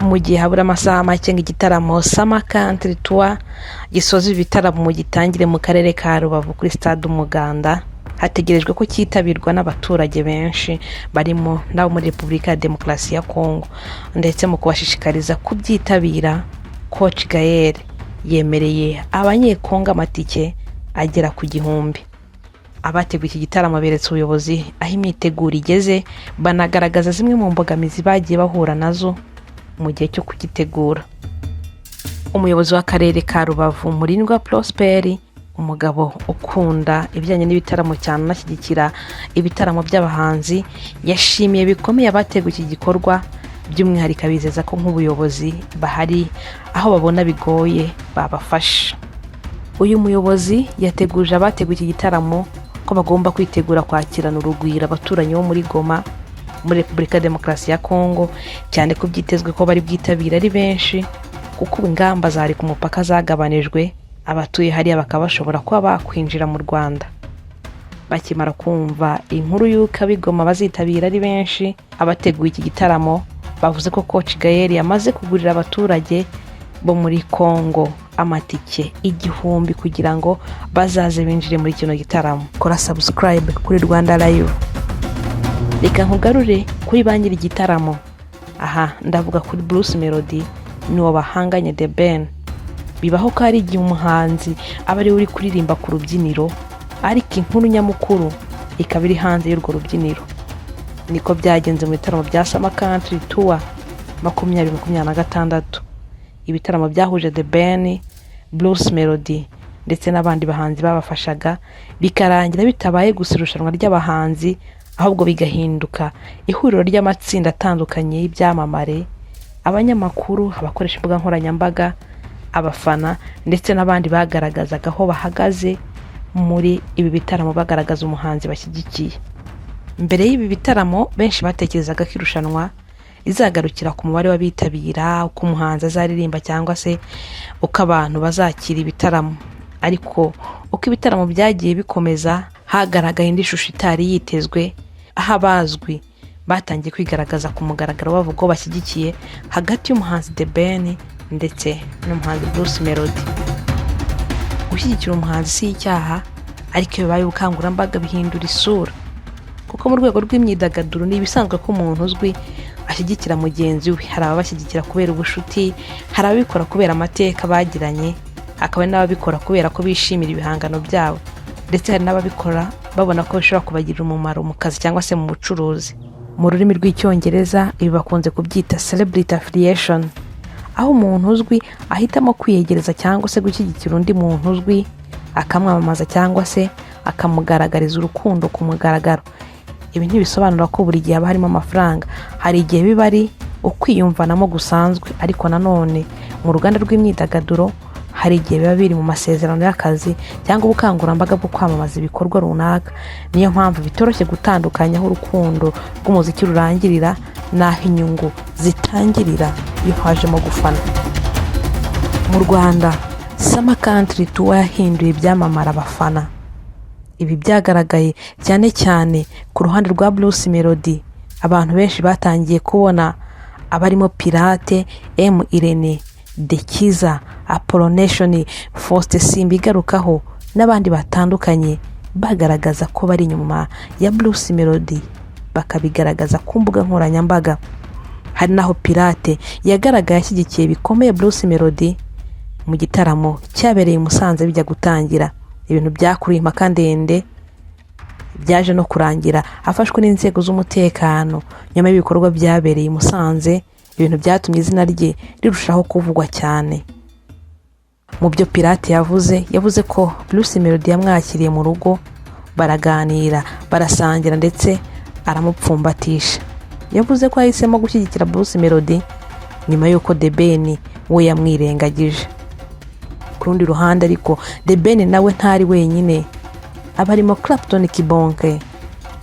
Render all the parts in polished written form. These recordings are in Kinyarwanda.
Mu gihe habura amasaha make ngo igitaramo Summer Country Tour gisoza ibi bitaramo gitangire mu karere ka Rubavu kuri Stade Umuganda, hategerejwe ko cyitabirwa n'abaturage benshi barimo n'abo muri Repubulika ya Demokarasi ya Kongo. Ndetse mu kubashishikariza kubyitabira, Coach Gael yemereye Abanyekongo amatike agera ku 1000. Abateguye iki gitaramo beretse ubuyobozi aho imyiteguro igeze, banagaragaza zimwe mu mbogamizi bagiye bahura nazo mu gihe cyo kugitegura. Umuyobozi w'akarere ka Rubavu, Murindwa Prosper, umugabo ukunda ibijyanye n'ibitaramo cyane anashyigikira ibitaramo by'abahanzi, yashimiye bikomeye abateguye iki gikorwa, by'umwihariko abizeza ko nk'ubuyobozi bahari, aho babona bigoye babafasha. Uyu muyobozi yateguje abateguye iki gitaramo ko bagomba kwitegura kwakirana urugwiro abaturanyi bo muri Goma, muri Repubulika ya Demokarasi ya Kongo, cyane ko byitezwe ko bari bwitabire ari benshi, kuko ubu ingamba zari ku mupaka zagabanijwe, abatuye hariya bakaba bashobora kuba bakwinjira mu Rwanda. Bakimara kumva inkuru y'uko ab'i Goma bazitabira ari benshi, abateguye iki gitaramo bavuze ko Coach Gael yamaze kugurira abaturage bo muri Congo amatike 1000 kugira ngo bazaze binjire muri kino gitaramo. Kora subscribe kuri Rwanda Live. Reka nkugarure kuri ba nyiri igitaramo. Aha ndavuga kuri Bruce Melody n'uwo bahanganye, The Ben. Bibaho ko hari igihe umuhanzi aba ariwe uri kuririmba ku rubyiniro, ariko inkuru nyamukuru ikaba iri hanze y'urwo rubyiniro. Niko byagenze mu bitaramo bya Summer Country Tour 2026, ibitaramo byahuje The Ben, Bruce Melody ndetse n'abandi bahanzi babafashaga, bikarangira bitabaye gusa irushanwa ry'abahanzi, ahubwo bigahinduka ihuriro ry'amatsinda atandukanye y'ibyamamare, abanyamakuru, abakoresha imbuga nkoranyambaga, abafana ndetse n'abandi bagaragazaga aho bahagaze muri ibi bitaramo, bagaragaza umuhanzi bashyigikiye. Mbere y'ibi bitaramo, benshi batekerezaga ko irushanwa rizagarukira ku mubare w'abitabira, uko umuhanzi azaririmba cyangwa se uko abantu bazakira ibitaramo. Ariko uko ibitaramo byagiye bikomeza, hagaragaye indi shusho itari yitezwe, aho abazwi batangiye kwigaragaza ku mugaragaro bavuga ko bashyigikiye hagati y'umuhanzi The Ben ndetse n'umuhanzi Bruce Melody. Gushyigikira umuhanzi si icyaha, ariko iyo bibaye ubukangurambaga bihindura isura, kuko mu rwego rw'imyidagaduro ni ibisanzwe ko umuntu uzwi ashyigikira mugenzi we. Hari ababashyigikira kubera ubushuti, hari ababikora kubera amateka bagiranye, hakaba n'ababikora kubera ko bishimira ibihangano byabo, ndetse hari n'ababikora babona ko bishobora kubagirira umumaro mu kazi cyangwa se mu bucuruzi. Mu rurimi rw'Icyongereza ibi bakunze kubyita celebrity affiliation, aho umuntu uzwi ahitamo kwiyegereza cyangwa se gushyigikira undi muntu uzwi, akamwamamaza cyangwa se akamugaragariza urukundo ku mugaragaro. Ibi ntibisobanura ko buri gihe haba harimo amafaranga. Hari igihe biba ari ukwiyumvanamo gusanzwe, ariko nanone mu ruganda rw'imyidagaduro hari igihe biba biri mu masezerano y'akazi cyangwa ubukangurambaga bwo kwamamaza ibikorwa runaka. Niyo mpamvu bitoroshye gutandukanya aho urukundo rw'umuziki rurangirira n'aho inyungu zitangirira iyo hajemo gufana. Mu Rwanda, Summer Country Tour yahinduye ibyamamare abafana. Ibi byagaragaye cyane cyane ku ruhande rwa Bruce Melody. Abantu benshi batangiye kubona abarimo Pirate, M Irene, Dekiza, Apolonation, Faustin Simbigarukaho n'abandi batandukanye bagaragaza ko bari inyuma ya Bruce Melody, bakabigaragaza ku mbuga nkoranyambaga. Hari n'aho Pirate yagaragaye ashyigikiye bikomeye Bruce Melody mu gitaramo cyabereye i Musanze bijya gutangira, ibintu byakuruye impaka ndende, byaje no kurangira afashwe n'inzego z'umutekano nyuma y'ibikorwa byabereye i Musanze, ibintu byatumye izina rye rirushaho kuvugwa cyane. Mu byo Pirate yavuze, yavuze ko Bruce Melody yamwakiriye mu rugo, baraganira, barasangira, ndetse aramupfumbatisha. Yavuze ko yahisemo gushyigikira Bruce Melody nyuma y'uko The Ben we yamwirengagije. Ku rundi ruhande ariko, The Ben nawe ntari wenyine. Abarimo Clapton Kibonke,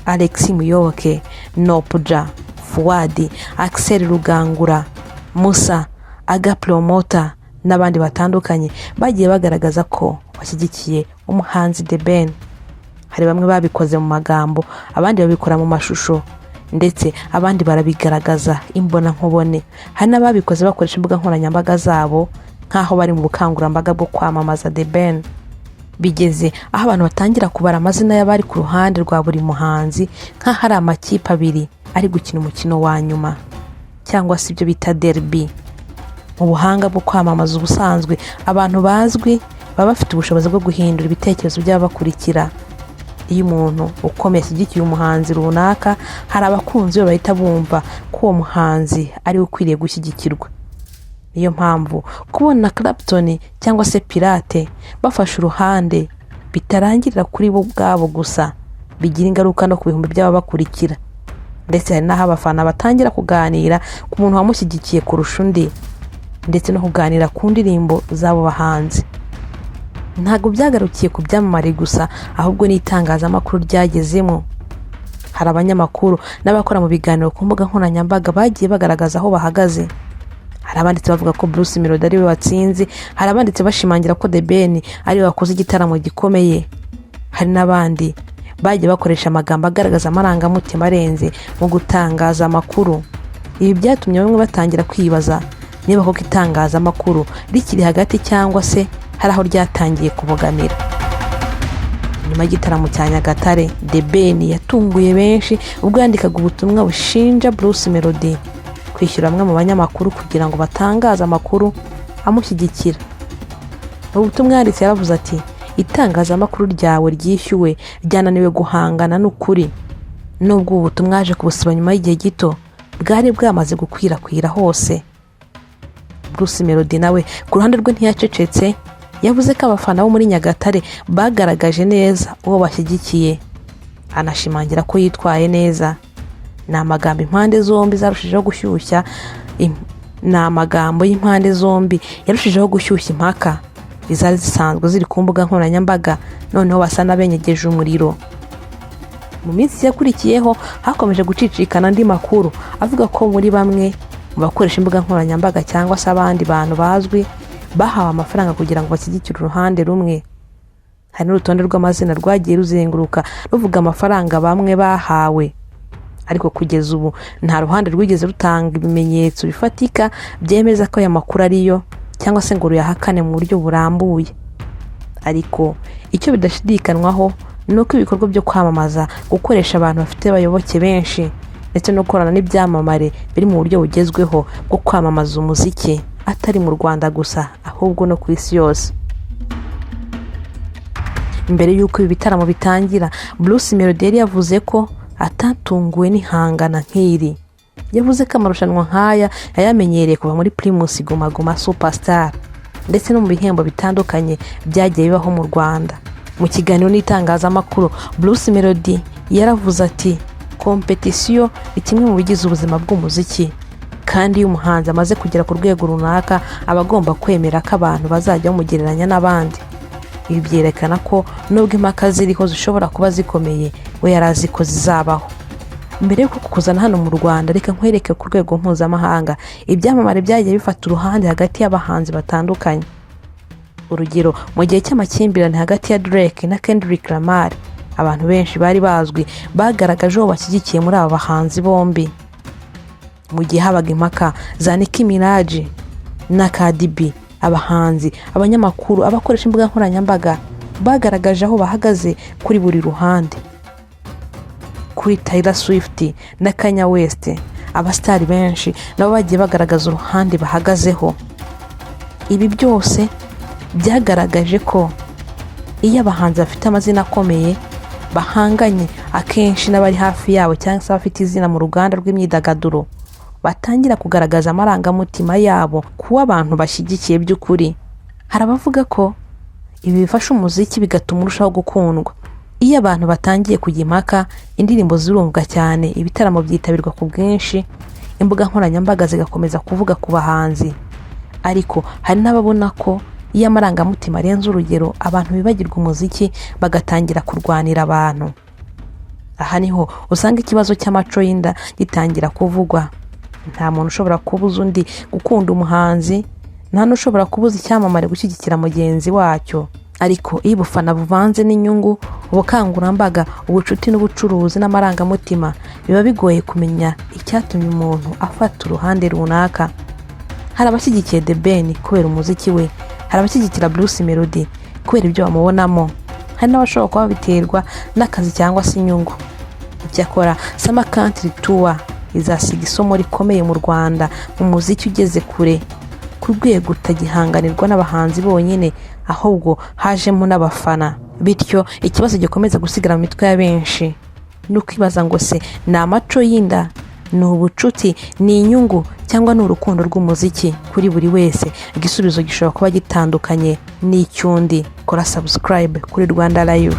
Alex Muyoboke, Noopja, Fuadi, Axel Rugangura, Musa Aga Promota n'abandi batandukanye bagiye bagaragaza ko bashyigikiye umuhanzi The Ben. Hari bamwe babikoze mu magambo, abandi babikora mu mashusho. Ndetse abandi barabigaragaza imbonankubone. Hari n'ababikoze bakoresha imbuga nkoranyambaga zabo nk'aho bari mu bukangurambaga bwo kwamamaza The Ben. Bigeze aho abantu batangira kubara amazina y'abari ku ruhande rwa buri muhanzi, nk'aho ari amakipe abiri ari gukina umukino wa nyuma, cyangwa se ibyo bita derby. Mu buhanga bwo kwamamaza, ubusanzwe abantu bazwi baba bafite ubushobozi bwo guhindura ibitekerezo by'ababakurikira. Iyo umuntu ukomeye ashyigikiye umuhanzi runaka, hari abakunzi be bahita bumva ko uwo muhanzi ariwe ukwiriye gushyigikirwa. Niyo mpamvu kubona Clapton cyangwa se Pirate bafashe uruhande bitarangirira kuri bo ubwabo gusa, bigira ingaruka no ku bihumbi by'ababakurikira. Ndetse hari n'aho abafana batangira kuganira ku muntu wamushyigikiye kurusha undi, ndetse no kuganira ku ndirimbo z'abo bahanzi. Ntabwo byagarukiye ku byamamare gusa, ahubwo n'itangazamakuru ryagezemo. Hari abanyamakuru n'abakora mu biganiro ku mbuga nkoranyambaga bagiye bagaragaza aho bahagaze. Hari abanditse bavuga ko Bruce Melody ariwe watsinze, hari abanditse bashimangira ko The Ben ariwe wakoze igitaramo gikomeye, hari n'abandi bagiye bakoresha amagambo agaragaza amarangamutima arenze mu gutangaza amakuru. Ibi byatumye bamwe batangira kwibaza niba koko itangazamakuru rikiri hagati cyangwa se hari aho ryatangiye kubogamira. Nyuma y'igitaramo cya Nyagatare, The Ben yatunguye benshi ubwo yandikaga ubutumwa bushinja Bruce Melody kwishyura bamwe mu banyamakuru kugira ngo batangaze amakuru amushyigikira. Mu butumwa yanditse yaravuze ati: "Itangazamakuru ryawe ryishyuwe ryananiwe guhangana n'ukuri." Nubwo ubu butumwa yaje kubusiba nyuma y'igihe gito, bwari bwamaze gukwirakwira hose. Bruce Melody nawe ku ruhande rwe ntiyacecetse. Yavuze ko abafana bo muri Nyagatare bagaragaje neza uwo bashyigikiye, anashimangira ko yitwaye neza. Ni amagambo y'impande zombi yarushijeho gushyushya impaka izari zisanzwe ziri ku mbuga nkoranyambaga, noneho basa n'abenyegeje umuriro. Mu minsi yakurikiyeho hakomeje gucicikana andi makuru avuga ko muri bamwe mu bakoresha imbuga nkoranyambaga cyangwa se abandi bantu bazwi bahawe amafaranga kugira ngo bashyigikire uruhande rumwe. Hari n'urutonde rw'amazina rwagiye ruzenguruka ruvuga amafaranga bamwe bahawe, ariko kugeza ubu nta ruhande rwigeze rutanga ibimenyetso bifatika byemeza ko aya makuru ariyo cyangwa se ngo ruyahakane mu buryo burambuye. Ariko icyo bidashidikanywaho ni uko ibikorwa byo kwamamaza, gukoresha abantu bafite abayoboke benshi, ndetse no gukorana n'ibyamamare biri mu buryo bugezweho bwo kwamamaza umuziki, atari mu Rwanda gusa ahubwo no ku isi yose. Mbere y'uko ibi bitaramo bitangira, Bruce Melody yari yavuze ko atatunguwe n'ihangana nk'iri. Yavuze ko amarushanwa nk'aya yayamenyereye kuva muri Primus Guma Guma Superstar, ndetse no mu bihembo bitandukanye byagiye bibaho mu Rwanda. Mu kiganiro n'itangazamakuru, Bruce Melody yaravuze ati: "Competition ni kimwe mu bigize ubuzima bw'umuziki, kandi iyo umuhanzi amaze kugera ku rwego runaka aba agomba kwemera ko abantu bazajya bamugereranya n'abandi." Ibi byerekana ko nubwo impaka ziriho zishobora kuba zikomeye, we yari azi ko zizabaho. Mbere yo kukuzana hano mu Rwanda, reka nkwereke ku rwego mpuzamahanga ibyamamare byagiye bifata uruhande hagati y'abahanzi batandukanye. Urugero, mu gihe cy'amakimbirane hagati ya Drake na Kendrick Lamar, abantu benshi bari bazwi bagaragaje uwo bashyigikiye muri aba bahanzi bombi. Mu gihe habaga impaka za Nicki Minaj na Cardi B, abahanzi, abanyamakuru, abakoresha imbuga nkoranyambaga bagaragaje aho bahagaze kuri buri ruhande. Kuri Taylor Swift na Kanye West, abasitari benshi nabo bagiye bagaragaza uruhande bahagazeho. Ibi byose byagaragaje ko iyo abahanzi bafite amazina akomeye bahanganye, akenshi n'abari hafi yabo cyangwa se abafite izina mu ruganda rw'imyidagaduro batangira kugaragaza amarangamutima yabo kuwo abantu bashyigikiye by'ukuri. Hari abavuga ko ibi bifasha umuziki, bigatuma urushaho gukundwa. Iyo abantu batangiye kujya impaka, indirimbo zirumvwa cyane, ibitaramo byitabirwa ku bwinshi, imbuga nkoranyambaga zigakomeza kuvuga ku bahanzi. Ariko hari n'ababona ko iyo amarangamutima arenze urugero, abantu bibagirwa umuziki bagatangira kurwanira abantu. Aha niho usanga ikibazo cy'amaco y'inda gitangira kuvugwa. Nta muntu ushobora kubuza undi gukunda umuhanzi, nta n'ushobora kubuza icyamamare gushyigikira mugenzi wacyo. Ariko iyo ubufana buvanze n'inyungu, ubukangurambaga, ubucuti n'ubucuruzi n'amarangamutima, biba bigoye kumenya icyatumye umuntu afata uruhande runaka. Hari abashyigikiye The Ben kubera umuziki we, hari abashyigikira Bruce Melody kubera ibyo bamubonamo, hari n'abashobora kuba babiterwa n'akazi cyangwa se inyungu. Icyakora, Summer Country Tour izasiga isomo rikomeye mu Rwanda, mu muziki ugeze kure ku rwego utagihanganirwa n'abahanzi bonyine, ahubwo hajemo n'abafana. Bityo ikibazo gikomeza gusigara mu mitwe ya benshi ni ukwibaza ngo: se ni amaco y'inda, ni ubucuti, ni inyungu, cyangwa ni urukundo rw'umuziki? Kuri buri wese igisubizo gishobora kuba gitandukanye n'icy'undi. Kora subscribe kuri Rwanda Live.